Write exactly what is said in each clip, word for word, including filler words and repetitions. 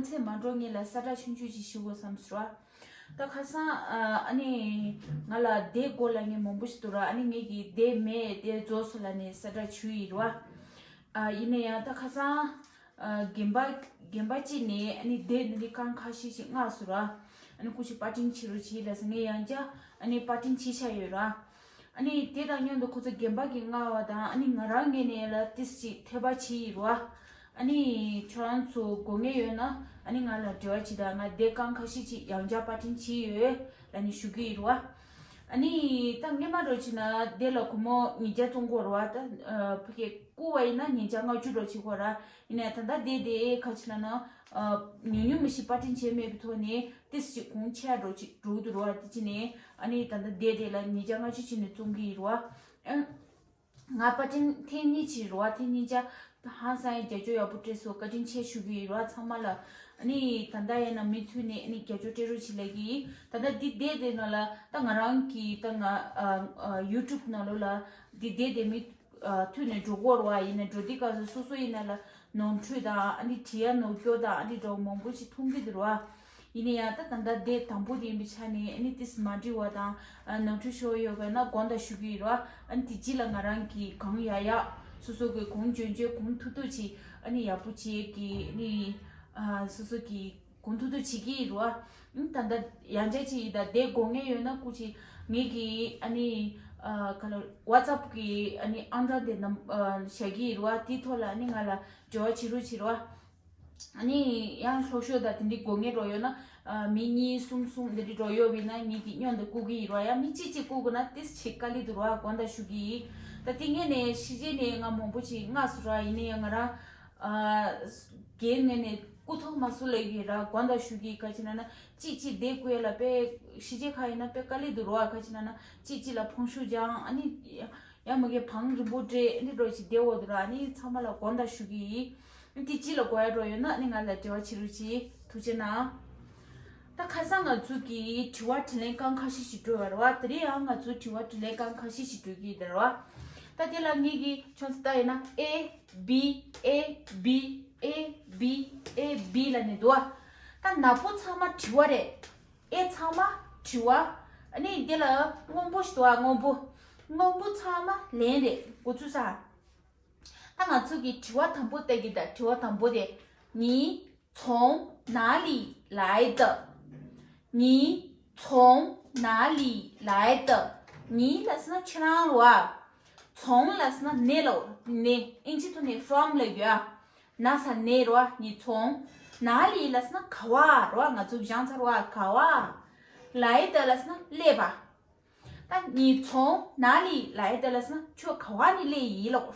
ཚེ་མ་འགྲོ་སྔོན་ལ་གསལ་བསྒྲགས་ཆུང་ཆུང་ཅིག་ཞུ་དགོས་བསམ་སོང་ར། ད་ཁ་སང་ཨ་ནི་ང་ལ་དེབ་དགོས་ལབ་མཁན་མང་པོ་ཞིག་འདུག་ར། ཨ་ནི་ངས་ཀྱིས་དེབ་མེད་དེབ་རྫོགས་སོང་ལབ་ནས་གསལ་བསྒྲགས་ཞུས་ཡིན་ར། ཨ་ཡིན་ན་ཡང་ད་ཁ་སང་ཨ་རྒན་པ་རྒན་པ་གཅིག་ནས་ཨ་ནི་དེབ་འདི་འདྲའི་རྐང་ཁ་ཤས་ཤིག་མངགས་སོང་ར། ཨ་ནི་སྐུ་མཁྱེན་པར་སྐྲུན་བྱེད་རོགས་བྱེད་ལབ་སོང་། ངས་ཡང་བསྐྱར་ཨ་ནི་པར་སྐྲུན་བྱས་བཞག་ཡོད་ར། ཨ་ནི་དེ་དང་མཉམ་དུ་ཁོ་ཚོ་རྒན་པ་གིས་མངགས་པ་དང་ཨ་ནི་ང་རང་ངོས་ནས་ལ་ཏིས་ཅིག་འཐད་པ་བྱས་ཡིན་ར། ཨ་ནི་ཁྱོད་རང་ཚོ་དགོས་ངེས་ཡོད་ན་ཨ་ནི་ང་ལ་འབྲེལ་བ་བྱེད་དང་། ང་དེབ་རྐང་ཁ་ཤས་ཅིག་ཡང་བསྐྱར་པར་སྐྲུན་བྱས་ཡོད་ལབ་ནས་ཞུ་གི་ཡིན་ར། ཨ་ནི་ད་སྔོན་མ་འདྲ་བྱས་ན་དེ་ལ་སྒོར་མོ་ཉིས་བརྒྱ་བཙོང་གི་ཡོད་རེད་བ། ད་ཨ་ཕ་གིར་བསྐུར་བ་ཡིན་ན་ཉིས་བརྒྱ་ལྔ་བཅུ་འདྲ་བྱེད་ཀྱི་ཡོད་ར། ཡིན་ནའི་ད་ལྟ་དེ་དེ་ག་རེ་ལབ་ན་ཨ་ཉུང་ཉུང་མི་ཞིག་པར་སྐྲུན་བྱས་མེད་པའི་ཐོག་ནས་ཏིས་ཅིག་གོང་ཆེ་འགྲོ་ཅིག་འགྲོ་གི་འདུག་ར། དེ་བྱས་ནས་ཨ་ནི་ད་ལྟ་དེ་དེ་ལ་ཉིས་བརྒྱ་ལྔ་བཅུ་བྱས་ནས་བཙོང་གི་ཡིན་ར། ཨ། ང་པར་སྐྲུན་ཐེངས་གཉིས་བྱས་རེད་བ། ཐེངས་གཉིས་ཆ་ཧང་སང་རྒྱབ་སྐྱོར་ཡག་པོ་སྤྲད་སོང་། བཀའ་དྲིན་ཆེ་ཞུ་གི་ཡིན་རེད་བ་ཚང་མ་ལ། ཨ་ནི་ད་ལྟ་ཡིན་ན་མུ་མཐུད་ནས་ཨ་ནི་རྒྱབ་སྐྱོར་སྤྲད་རོགས་བྱེད་ལབ་ཀྱི་ཡིན། ད་ལྟ་འདི་བསྡད་དེ་ནང་ལ་ད་ང་རང་གི་ད་ང་ཨ་ཨ་ཡུ་ཊུབ་ནང་ལོགས་ལ་འདི་བསྡད་དེ་མུ་ཨ་མཐུད་ནས་འགྲོ་གི་ཡོད་རེད་བ། ཡིན་ན་འགྲོ་དུས་སྐབས་སུ་སོ་སོ་ཡིན་ན་ལ་ནོར་འཁྲུལ་དང་ཨ་ནི་བྲིས་ཡ་ནོར་སྐྱོན་དང་ཨ་ནི་འདྲ་བོ་མང་པོ་ཞིག་མཐོང་གི་འདུག་རེད་བ། ཡིན་ན་ཡང་ད་ད་ལྟ་དེབ་དང་པོ་དེ་ཡིན་པའི་ཆ་ནས་ཨ་ནི་ཏིས་མ་འགྲིག་པ་དང་ཨ་ནོར་འཁྲུལ་ཤོར་ཡོད་པ་ན་དགོངས་དག་ཞུ་གི་ཡིན་ར། ཨ་ནི་དེ་རྗེས་ལ་ང་རང་གིས་གང་ཡག་ཡག་སོ་སོ་གི་གང་འཇོན་འཇོན་གང་ཐུབ་ཐུབ་ཅིག་ཨ་ནི་ཡག་པོ་བྱེད་ཀྱི་ཨ་ནི་ཨ་སོ་སོ་གི་གང་ཐུབ་ཐུབ་བྱེད་ཀྱི་ཡིན་ར། ཨ་ནི་ད་ལྟ་ཡང་བསྐྱར་ཅིག་ཡིན་ད་དེབ་དགོས་ངེས་ཡོད་ན་སྐུ་མཁྱེན་ངེད་ཀྱི་ཨ་ནི་ཨ་ག་ལ་ཝ་ཙབ་གི་ཨ་ནི་ཨང་གྲངས་དེ་ནམ་ཨ་བཞག་གི་ཡིན་ར། དེའི་ཐོག་ལ་ཨ་ནི་ང་ལ་འབྲེལ་བ་བྱེད་རོགས་བྱེད་ར། ཨ་ནི་ཡང་ལྷོ་ཕྱོགས་དང་དེ་འདྲའི་དགོས་ངེས་འདྲ་ཡོད་ན་ཨ་མི་གཉིས་གསུམ་གསུམ་དེ་འདྲའི་འདྲ་ཡོད་པ་ཡིན་ན་ངེད་ཀྱིས་སྙོན་དུ་བསྐུར་གྱི་ཡིན་ར། ཡང་མི་གཅིག་གཅིག་བསྐུར་དགོས་ན་ཏིས་ཅིག་དཀའ་ལས་འདུག་ར། དགོངས་དག་ཞུ་གི་ཡིན། ད་དེ་སྔོན་ནས་ཕྱི་རྒྱལ་ནས་ང་མང་པོ་ཅིག་མངགས་སོང་ར། ཡིན་ན་ཡང་ང་རང་ཨ་རྒན་ངོས་ནས་བསྐུར་ཐུབ་མ་སོང་ལབ་ཀྱི་ཡིན་ར། དགོངས་དག་ཞུ་གི་ཡིན། ག་ཅི་ན་ན་གཅིག་གཅིག་དེབ་བསྐུར་ཡ་ལ་དཔེ་ཕྱི་རྒྱལ་ཁག་ཡིན་ན་དཔེ་དཀའ་ལས་འདུག་ར། ག་ཅི་ན་ན་གཅིག་གཅིག་ལ་ཕངས་ཤུགས་སྦྱང་ཨ་ནི་ཡང་མ་གི་བང་རིང་པོ་སྤྲད་ཨ་ནི་འདྲ་ཅིག་བསྡད་ཡོད་འདུག་ར། ཨ་ནི་ཚང་མ་ལ་དགོངས་དག་ཞུ་གི་ཡིན། ཨ་ནི་དེ་རྗེས་ལ་དགོས་ཡ་འདྲ་ཡོད་ན་ཨ་ནི་ང་ལ་འབྲེལ་བ་བྱེད་རོགས་གྱིས། ཐུགས་རྗེ་གནང་། ད་ཁ་སང་ང་ཚོ་གི་དྲི་བ་དྲིས་ལན་རྐང་ཁ་ཤས་ཤིག་འགྲོ་བ་རེད་བ། དེ་རིང་ཡང་ང་ཚོ་དྲི་བ་དྲིས་ལན་རྐང་ཁ་ཤས་ཤིག་འགྲོ་གི་ཡོད་རེད་བ། ད་དེ་ལ་ངེད་ཀྱི་ཁྱོད་ཚོ་ལྟ་ཡིན་ན་A B A B A B A B ལབ་ནས་འདུག་བ། ད་ནག་པོ་ཚང་མ་དྲི་བ་རེད། A ཚང་མ་དྲི་བ། ཨ་ནི་འདི་ལ་སྔོན་པོ་ཞིག་འདུག་བ། སྔོན་པོ། སྔོན་པོ་ཚང་མ་ལན་རེད། འགོ་ཚུགས་ས། ད་ང་ཚོ་གི་དྲི་བ་དང་པོ་ལྟ་གི་ད། དྲི་བ་དང་པོ་དེ། 你从哪里来的？你从哪里来的？你ལབ་སོང་ན་ཁྱེད་རང་རེད་བ། 从ལབ་སོང་ན་ནས་ལབ། ནས། ཨིན་ཇི་ཐོག་ནས་from ལབ་ཡོད་ཨ། ན་ས་ནས་རེད་བ། 你从哪里ལབ་སོང་ན་ག་བ་རེད་བ། ང་ཚོ་སྦྱངས་ཚར་བ། ག་བ། 来的ལབ་སོང་ན་སླེབས་པ། ད་你从哪里来的ལབ་སོང་ན་ཁྱོད་ག་བ་ནས་སླེབས་ཡིན་ལབ།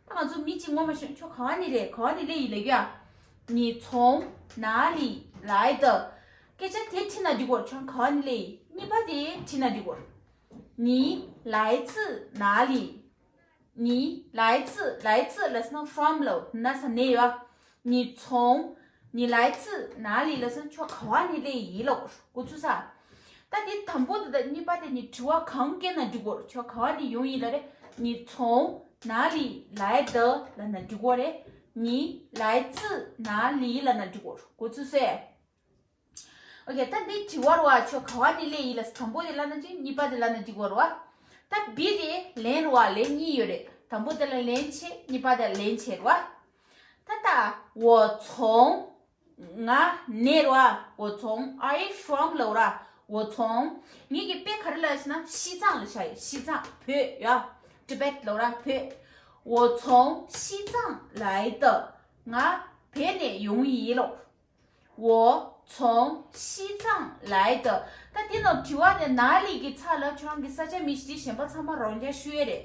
ད་ང་ཚོ་མི་གཅིག་ངོ་མ་ཤེས། ཁྱོད་ག་བ་ནས་སླེབས། ག་བ་ནས་སླེབས་ཡིན་ལབ་ཀྱི་ཡ། 你从哪里来的། སྐད་ཆ་དེ་དྲིས་ན་འགྲིག་གོ། ཁྱོད་ག་བ་ནས་སླེབས་ཡིན། གཉིས་པ་དེ་དྲིས་ན་འགྲིག་གོ། 你来自哪里？ 你来自། 来自ལབ་སོང་ན་from ལབ། ན་ས་ནས་ཡོད། 你从། 你来自哪里ལབ་སོང་ན་ཁྱོད་ག་བ་ནས་སླེབས་ཡིན་ལབ། འགོ་ཚུགས་ས། ད་དེ་དང་པོ་དེ་དང་གཉིས་པ་དེ་གཉིས་དྲི་བ་གང་བཀལ་ན་འགྲིག་གོ། ཁྱོད་ག་བ་ནས་ཡོང་ཡིན་ལབ་རེད། 你从哪里来的ལབ་ན་འགྲིག་གོ་རེད། 你来自哪里ལབ་ན་འགྲིག་གོ། འགོ་ཚུགས་སོང་། ཨོ་ཁེ། ད་འདི་དྲི་བ་རེད་བ། ཁྱོད་ག་བ་ནས་སླེབས་ཡིན་ལབ། དང་པོ་དེ་ལབ་ན་འགྲིག་གཉིས་པ་དེ་ལབ་ན་འགྲིག་གོ་རེད་བ། ད་B དེ་ལན་རེད་བ། ལན་གཉིས་ཡོད་རེད། དང་པོ་དེ་ལ་ལན་བྱེད། གཉིས་པ་དེ་ལ་ལན་བྱེད་རེད་བ། ད་ད། 我从། ང་ནས་རེད་བ། 我从། Are you from ལབ་ར། 我从། ངེད་ཀྱི་དཔེ་ག་རེ་ལབ་ཟེར་ན་西藏ལ་བཞག་ཡོད། 西藏བོད་ཡ། Tibet ལབ་ར་བོད། 我从西藏来的། ང་བོད་ནས་ཡོང་ཡིན་ལབ། 我从西藏来的། ད་དེ་ནང་དྲི་བ་དེ་哪里གི་ཚབ་ལ་ཁྱོད་རང་གི་ས་ཆ་མི་གཞི་གཞན་པ་ཚང་མ་རང་རྐྱ་ཞུ་ཡས་རེད།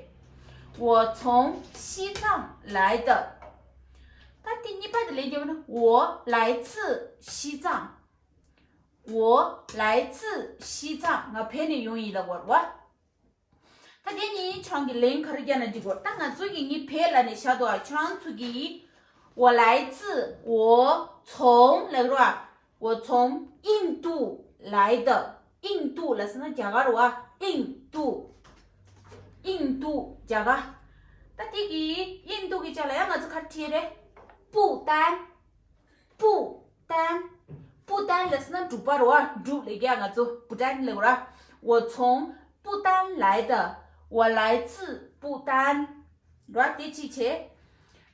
我从西藏来的། ད་དེ་གཉིས་པ་དེ་ལན་རྒྱབ་ན། 我来自西藏། 我来自西藏། ང་བོད་ནས་ཡོང་ཡིན་ལབ་དགོས་རེད་བ། ད་དེ་གཉིས་ཁྱོད་རང་གིས་ལན་ག་རེ་རྒྱག་ན་འགྲིག་གོ། ད་ང་ཚོ་གིས་ངའི་བོད་ལབ་ནས་བཞག་འདུག་ཨ། ཁྱོད་རང་ཚོ་གིས། 我来自། 我从ལབ་རོ་ཨ། 我从印度来的། 印度ལབ་ཟེར་ན་རྒྱ་གར་རོ་ཨ། 印度། 印度རྒྱ་གར། ད་དེ་གི་印度གི་ཅ་ལག་ཡང་ང་ཚོ་ག་རེ་བྲིས་རེད། 不丹། 不丹།不丹 ལབ་སོང་ན་འབྲུག་པ་རེད་བ། འབྲུག་ལབ་ཀྱི་ང་ཚོ་不丹ལབ་ར། 我从不丹来的། 我来自不丹། ར། དེ་གཅིག་བྱས།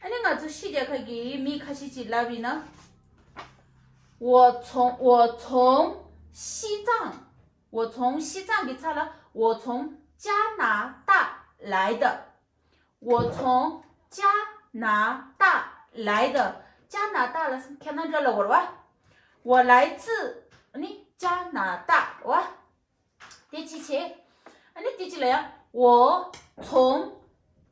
ཨ་ནི་ང་ཚོ་ཕྱི་རྒྱལ་ཁག་གི་མི་ཁ་ཤས་ཅིག་ལབ་ཡིན་ན། 我从我从西藏 我从西藏 གི་ཚབ་ལ་我从加拿大来的། 我从加拿大来的། 加拿大 ལབ་སོང་ན་ཁེ་ན་ཌ་ལ་བར་བ། 我来自 ནི་加拿大 བ། དེ་གཅིག་བྱས། ཨ་ནི་དེ་གཅིག་ལ་ཡང་我从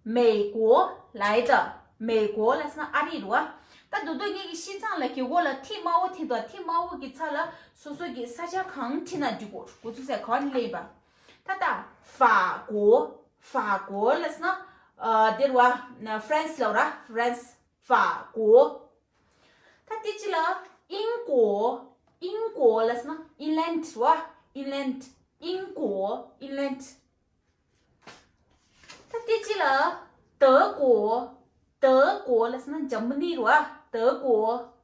美国来的། 美国 ལབ་སོང་ན་ཨ་རི་རེད་བ། ད་དུ་དུ་ངེད་ཀྱི་西藏 ལབ་ཀྱི་འོག་ལ་ཐིག་དམར་པོ་ཐིག་དང་ཐིག་དམར་པོ་གི་ཚབ་ལ་སོ་སོ་གི་ས་ཆ་གང་བྲིས་ན་འགྲིག་གོ། འགོ་ཚུགས་ས་ག་ནས་སླེབས་ཡིན་པ། ད་ལྟ་法国། 法国 ལབ་སོང་ན་ཨ་དེ་རེད་བ། France ལབ་ར། France། 法国། ད་དེ་གཅིག་ལ་英国། 英国 ལབ་སོང་ན་England རེད་བ། England། 英国། England། ད་དེ་གཅིག་ལ་德国། 德国 ལབ་སོང་ན་འཇར་མ་ནི་རེད་བ། 德国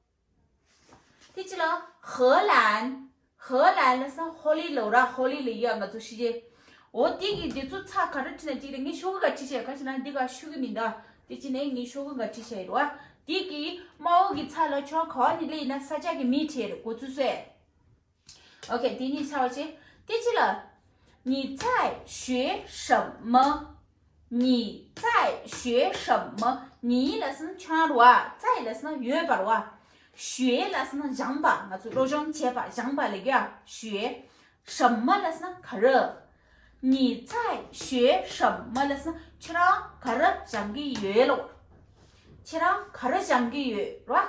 ། དེ་གཅིག་ལ་荷兰། 荷兰 ལབ་སོང་ན་ཧོ་ལན་ལབ་ར། ཧོ་ལན་ལབ་ཡ་ང་ཚོ་ཕྱི་རྒྱལ། འོ་དེ་གི་དེ་ཚོ་ཚབ་ག་རེ་བྲིས་ན་འགྲིག་རེད། ངས་ཤོག་གུ་ག་བྲིས་བྱས། ག་ཅི་ན་འདི་ག་ཤོག་གུ་མི་འདུག་དེ་གཅིག་ནས་ངས་ཤོག་གུ་ག་བྲིས་བྱས་ཡོད་རེད་བ། དེ་གི་དམར་པོ་གི་ཚབ་ལ་ཁྱོད་ག་བ་ནས་སླེབས་ཡིན་ན་ས་ཆ་གི་མིང་བྲིས་རེད། འགོ་ཚུགས་སོང་། ཨོ་ཁེ། དེ་གཉིས་ཆ་བ་བྱེད། དེ་གཅིག་ལ། 你在学什么། 你在学什么། 你 ལབ་སོང་ན་ཁྱོད་རེད་བ། 在 ལབ་སོང་ན་ཡོད་པ་རེད་བ། 学 ལབ་སོང་ན་སྦྱངས་པ། ང་ཚོ་སློབ་སྦྱོང་བྱས་པ་སྦྱངས་པ་ལབ་ཀྱི་ཡ། 学། 什么 ལབ་སོང་ན་ག་རེ། 你在学什么 ལབ་སོང་ན་ཁྱེད་རང་ག་རེ་སྦྱང་གི་ཡོད་ལོ། ཁྱེད་རང་ག་རེ་སྦྱང་གི་ཡོད་རེད་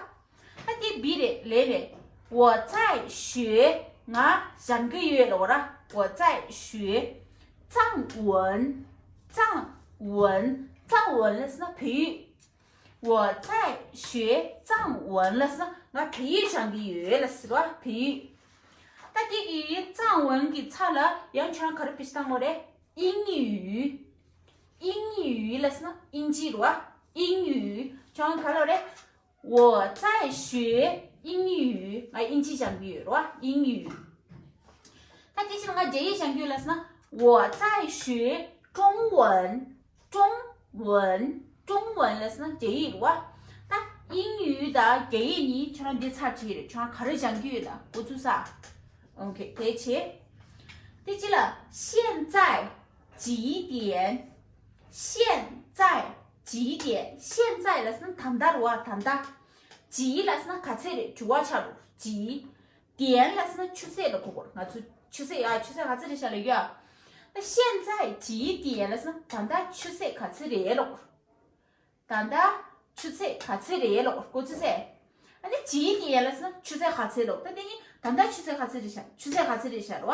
བ། ད་དེ་བི་རེད། ལན་རེད། 我在学། ང་སྦྱང་གི་ཡོད་ལོ་ར། 我在学藏文། 藏文། 藏文 ལབ་སོང་ན་བོད་ཡིག 我在学藏文 ལབ་སོང་ན་ང་བོད་ཡིག་སྦྱང་གི་ཡོད་ལབ་ཟེར་བ། བོད་ཡིག་ད་དེ་གི་藏文 གི་ཚབ་ལ་ཡང་ཁྱོད་རང་ག་རེ་བེད་སྤྱོད་བཏང་དགོས་རེད། 英语། 英语 ལབ་སོང་ན་དབྱིན་ཇི་རེད་བ། 英语། ཁྱོད་རང་ག་ལབ་རེད། 我在学英语། ང་དབྱིན་ཇི་སྦྱང་གི་ཡོད་རེད་བ། 英语། ད་དེ་ཕྱིར་ང་རྒྱ་ཡིག་སྦྱང་གི་ཡོད་ལབ་སོང་ན། 我在学中文། 中文། 中文 ལབ་སོང་ན་རྒྱ་ཡིག་རེད་བ། ད་英语 དང་རྒྱ་ཡིག་གཉིས་ཁྱོད་རང་འདི་ཚར་བྲིས་རེད། ཁྱོད་རང་ག་རེ་སྦྱང་གི་ཡོད་ལ་འགོ་ཚུགས་ས། ཨོ་ཁེ། དེ་བྱས། དེ་གཅིག་ལ། 现在几点། 现在几点། 现在 ལབ་སོང་ན་ད་ལྟ་རེད་བ། ད་ལྟ། 几 ལབ་སོང་ན་ག་ཚད་རེད། དྲི་བ་ཆགས་འགྲོ། 几། 点 ལབ་སོང་ན་ཆུ་ཚད་ལ་གོ་དགོས། ང་ཚོ་ཆུ་ཚད་ཡ་ཆུ་ཚད་ག་ཚད་རེད་ཤག་ལབ་ཡ། 现在几点 ལབ་སོང་ན་ད་ལྟ་ཆུ་ཚད་ག་ཚད་རེད་ལབ་དགོས། ད་ལྟ་ཆུ་ཚད་ག་ཚད་རེད་ལབ་དགོས། ཆུ་ཚད། ཨ་ནི་几点 ལབ་སོང་ན་ཆུ་ཚད་ག་ཚད་ལབ། ད་དེ་ནི་ད་ལྟ་ཆུ་ཚད་ག་ཚད་རེད་ཤག་ཆུ་ཚད་ག་ཚད་རེད་ཤག་རེད་བ།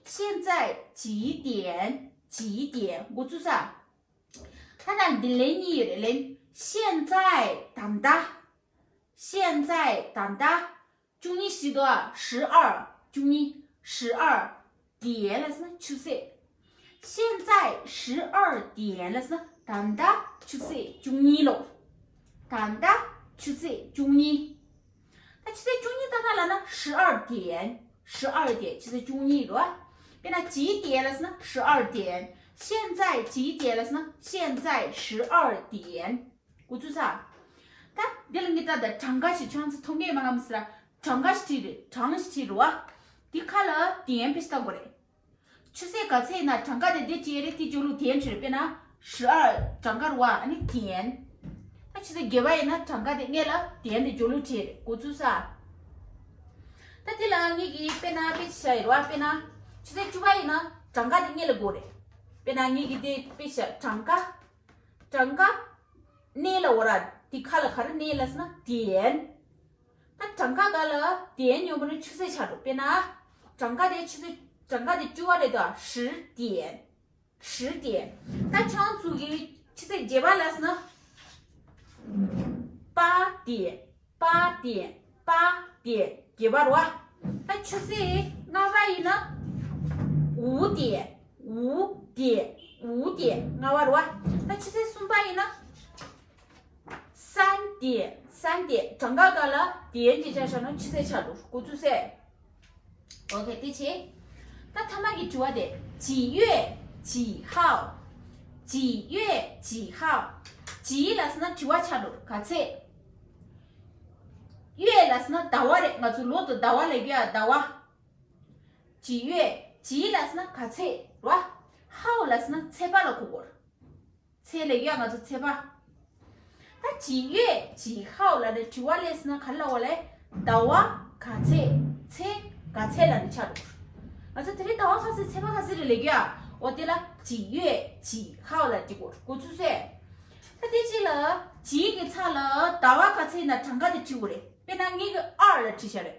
现在几点། 几点། འགོ་ཚུགས་ས། ད་ལྟ་འདི་ལན་གཉིས་ཡོད་རེད། ལན། 现在 ད་ལྟ། 现在 ད་ལྟ། བཅུ་གཉིས་ཞིག་འདུག་ཨ། 十二། བཅུ་གཉིས། 十二点 ལབ་སོང་ན་ཆུ་ཚད། 现在十二点 ལབ་སོང་ན་ད་ལྟ་ཆུ་ཚད་བཅུ་གཉིས་ལོ། ད་ལྟ་ཆུ་ཚད་བཅུ་གཉིས། ད་ཆུ་ཚད་བཅུ་གཉིས་ད་ལྟ་ལབ་ན་十二点། 十二点 ཆུ་ཚད་བཅུ་གཉིས་རེད་བ། དཔེར་ན་几点 ལབ་སོང་ན་十二点། 现在几点 ལབ་སོང་ན་现在十二点། འགོ་ཚུགས་ས། ད་འདི་ལ་ངས་ད་ལྟ་གྲངས་ཀ་ཞིག་ཁྱོད་ཚོ་མཐོང་གི་མ་ཧམ་ཟེར། གྲངས་ཀ་ཞིག་བྲིས་རེད། གྲངས་ཞིག་བྲིས་རེད་བ། འདི་ཁ་ལ་点 བེད་སྤྱོད་བཏང་དགོས་རེད། ཆུ་ཚད་ག་ཚད་ཡིན་ན་གྲངས་ཀ་དེ་འདི་བྲིས་རེད། དེ་ཇོ་ལུ点 བྲིས་རེད། དཔེར་ན་十二གྲངས་ཀ་རེད་བ། ཨ་ནི་点། ད་ཆུ་ཚད་བརྒྱད་པ་ཡིན་ན་གྲངས་ཀ་དེ་སྔོན་ལ་点 དེ་ཇོ་ལུ་བྲིས་རེད། འགོ་ཚུགས་ས། ད་དེ་ལ་ངེད་ཀྱིས་དཔེར་ན་དཔེ་ཆ་ཡོད་རེད་བ། དཔེར་ན་ཆུ་ཚད་བཅུ་པ་ཡིན་ན་གྲངས་ཀ་དེ་སྔོན་ལ་དགོས་རེད། དཔེར་ན་ངེད་ཀྱིས་དེ་དཔེ་ཆ་གྲངས་ཀ་གྲངས་ཀ་སྔོན་ལ་འོ་ར། དེ་ཁ་ལ་ག་རེ་སྔོན་ལ་ཟེར་ན་点། ད་གྲངས་ཀ་ག་ལ་点 ཡོང་བ་ནི་ཆུ་ཚད་ཆགས་འགྲོ། དཔེར་ན་གྲངས་ཀ་དེ་ཆུ་ཚད་གྲངས་ཀ་དེ་བཅུ་པ་རེད་དོ། 十点། 十点། ད་ཁྱོད་ཚོ་གི་ཆུ་ཚད་བརྒྱད་པ་ལ་ཟེར་ན། 八点། 八点། 八点། བརྒྱད་པ་རེད་བ། ད་ཆུ་ཚད་ལྔ་པ་ཡིན་ན། 五点། 五点། 五点། ལྔ་པ་རེད་བ། ད་ཆུ་ཚད་གསུམ་པ་ཡིན་ན། 三点，三点，གྲངས་ཀ་སྒང་ལ་点ཅིག་བཅར་བཞག་ན་ཆུ་ཚོད་ཆགས་འགྲོ། འགོ་ཚུགས་ཚེ། ཨོ་ཁེ། དེ་བྱས། ད་མཐའ་མ་གི་དྲི་བ་དེ། 几月几号། 几月几号། 几ལབ་སོང་ན་དྲི་བ་ཆགས་འགྲོ། ག་ཚད། 月ལབ་སོང་ན་ཟླ་བ་རེད། ང་ཚོ་ལོ་དང་ཟླ་བ་ལབ་ཀྱི་ཡ། ཟླ་བ། 几月། 几ལབ་སོང་ན་ག་ཚད་རེད་བ། 号ལབ་སོང་ན་ཚེས་པ་ལ་གོ་དགོས། ཚེས་ལབ་ཀྱི་ཡ་ང་ཚོ་ཚེས་པ། ད་几月几号ལབ་ནས་དྲི་བ་སླེབས་སོང་ན་ག་རེ་ལབ་དགོས་རེད། ཟླ་བ་ག་ཚད། ཚེས་ག་ཚད་ལབ་ནས་ཆགས་འགྲོ། ང་ཚོ་དེ་རིང་ཟླ་བ་ག་ཚད་ཚེས་པ་ག་ཚད་རེད་ལབ་ཀྱི་ཡ། འོ་དེ་ལ་几月几号ལབ་ཀྱི་གོ། འགོ་ཚུགས་ཚེ། ད་དེ་གཅིག་ལ། 几གི་ཚབ་ལ་ཟླ་བ་ག་ཚད་ཡིན་ན་གྲངས་ཀ་དེ་བྲིས་དགོས་རེད། དཔེར་ན་ངེད་ཀྱིས་二ལབ་བྲིས་བཞག་རེད།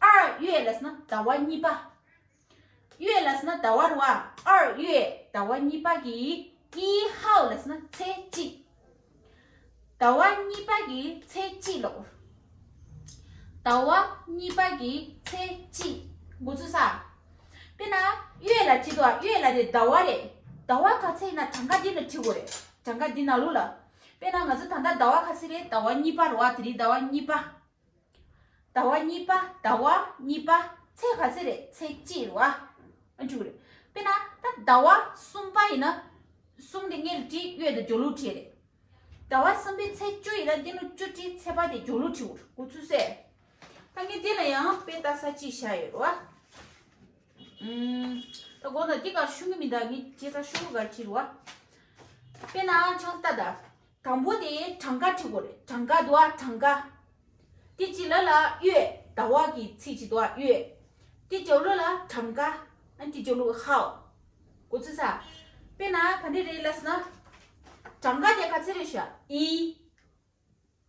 二月ལབ་སོང་ན་ཟླ་བ་གཉིས་པ། 月ལབ་སོང་ན་ཟླ་བ་རེད་བ། 二月ཟླ་བ་གཉིས་པ་གི། 一号ལབ་སོང་ན་ཚེས་གཅིག་ཟླ་བ་གཉིས་པ་གི་ཚེས་གཅིག་ལབ། ཟླ་བ་གཉིས་པ་གི་ཚེས་གཅིག་འགོ་ཚུགས་ས། དཔེར་ན། 月ལབ་བྲིས་འདུག་བ། 月ལབ་དེ་ཟླ་བ་རེད། ཟླ་བ་ག་ཚད་ཡིན་ན་གྲངས་ཀ་འདི་ལ་བྲིས་དགོས་རེད། གྲངས་ཀ་འདི་ནང་ལོགས་ལ། དཔེར་ན་ང་ཚོ་ད་ལྟ་ཟླ་བ་ག་ཚད་རེད། ཟླ་བ་གཉིས་པ་རེད་བ། དེ་རིང་ཟླ་བ་གཉིས་པ། ཟླ་བ་གཉིས་པ། ཟླ་བ་གཉིས་པ། ཚེས་ག་ཚད་རེད། ཚེས་གཅིག་རེད་བ། ཨ་འགྲིག་རེད། དཔེར་ན་ད་ཟླ་བ་གསུམ་པ་ཡིན་ན། གསུམ་དེ་སྔོན་ལ་བྲིས། 月དེ་མཇུག་ལ་བྲིས་རེད། ཟླ་བ་གསུམ་པའི་ཚེས་བཅུ་ཡིན་ན་འདི་ནང་བཅུ་བྲིས། ཚེས་པ་དེ་མཇུག་ལ་བྲིས། འགོ་ཚུགས་ཚེ། ད་ངས་འདི་ལ་ཡང་དཔེ་ལྟ་ས་གཅིག་བཞག་ཡོད་རེད་བ། ཨུམ། ད་དགོངས་དག་འདི་ག་ཤོང་གི་མི་འདུག་ངས་བྱས་ཙང་ཤོག་གུ་ག་བྲིས་རེད་བ། དཔེར་ན་ཆང་ས་ལྟ་ད། དང་པོ་དེ་གྲངས་ཀ་བྲིས་དགོས་རེད། གྲངས་ཀ་འདུག་བ། གྲངས་ཀ། དེ་གཅིག་ལ་ལ་月ཟླ་བ་གི་ཚིག་གཅིག་འདུག་བ། 月དེ་མཇུག་ལ་ལ་གྲངས་ཀ་ཨ་དེ་མཇུག་ལ་号འགོ་ཚུགས་ས། དཔེར་ན་ག་འདྲ་རེད་ལབ་སོང་ན། གྲངས་ཀ་དེ་ག་ཚད་རེད་ཤག 一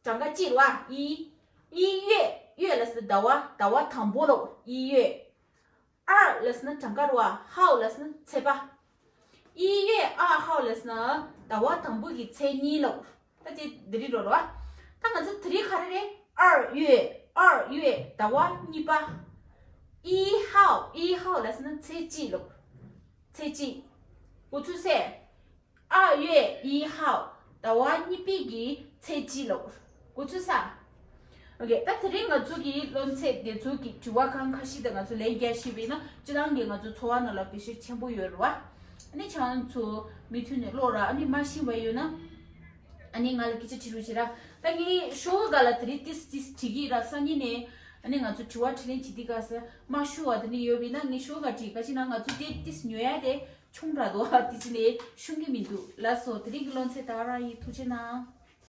གྲངས་ཀ་གཅིག་རེད་བ། 一一月月ལབ་སོང་ན་ཟླ་བ། ཟླ་བ་དང་པོ་ལ་一月 二ལབ་སོང་ན་གྲངས་ཀ་རེད་བ། 号ལབ་སོང་ན་ཚེས་པ། 一月二号ལབ་སོང་ན་ཟླ་བ་དང་པོ་གི་ཚེས་གཉིས་ལ། ད་དེ་འདི་རིགས་རོ་རོ། ད་ང་ཚོ་དེ་རིང་ག་རེ་རེད། 二月二月ཟླ་བ་གཉིས་པ། 一号一号ལབ་སོང་ན་ཚེས་གཅིག་ལ། ཚེས་གཅིག་འགོ་ཚུགས་ཚེ། 二月一号ཟླ་བ་གཉིས་པའི་གི་ཚེས་གཅིག་ལ། འགོ་ཚུགས་ས། ཨོ་ཁེ། ད་དེ་རིང་ང་ཚོ་གི་སློབ་ཚན་དེ་ཚོ་གི་དྲི་བ་གང་ཁ་ཤས་དེ་ང་ཚོ་ལན་རྒྱག་ཤེས་པ་ཡིན་ན་སྤྱིར་བཏང་གི་ང་ཚོ་འཚོ་བ་ནང་ལ་བེད་སྤྱོད་ཆེན་པོ་ཡོད་རེད་བ། ཨ་ནི་ཁྱེད་རང་ཚོ་མུ་མཐུད་ནས་ཀློག་ར། ཨ་ནི་མ་ཤེས་པ་ཡོད་ན་ཨ་ནི་ང་ལ་སྐད་ཆ་དྲི་རོགས་བྱེད་ར། ད་ངས་ཤོག་གུ་སྒང་ལ་དེ་རིང་ཏིས་ཏིས་བྲིས་ཀྱི་ར། སང་ཉིན་ནས་ཨ་ནི་ང་ཚོ་དྲི་བ་དྲིས་ལན་བྱེད་དུས་སྐབས་སུ་མ་ཤེས་པ་དེ་འདྲ་ཡོད་པ་ཡིན་ན་ངས་ཤོག་གུ་སྒང་བྲིས། ག་ཅི་ན་ང་ཚོ་དེ་ཏིས་ཉོ་ཡ་དེ་ཆུང་དྲགས་འདུག་དེ་ཅི་ནས་ཤོང་གི་མི་འདུག་ལགས་སོ། དེ་རིང་གི་སློབ་ཚན་ད་ག་རང་ཡིན། ཐུགས་རྗེ་གནང་།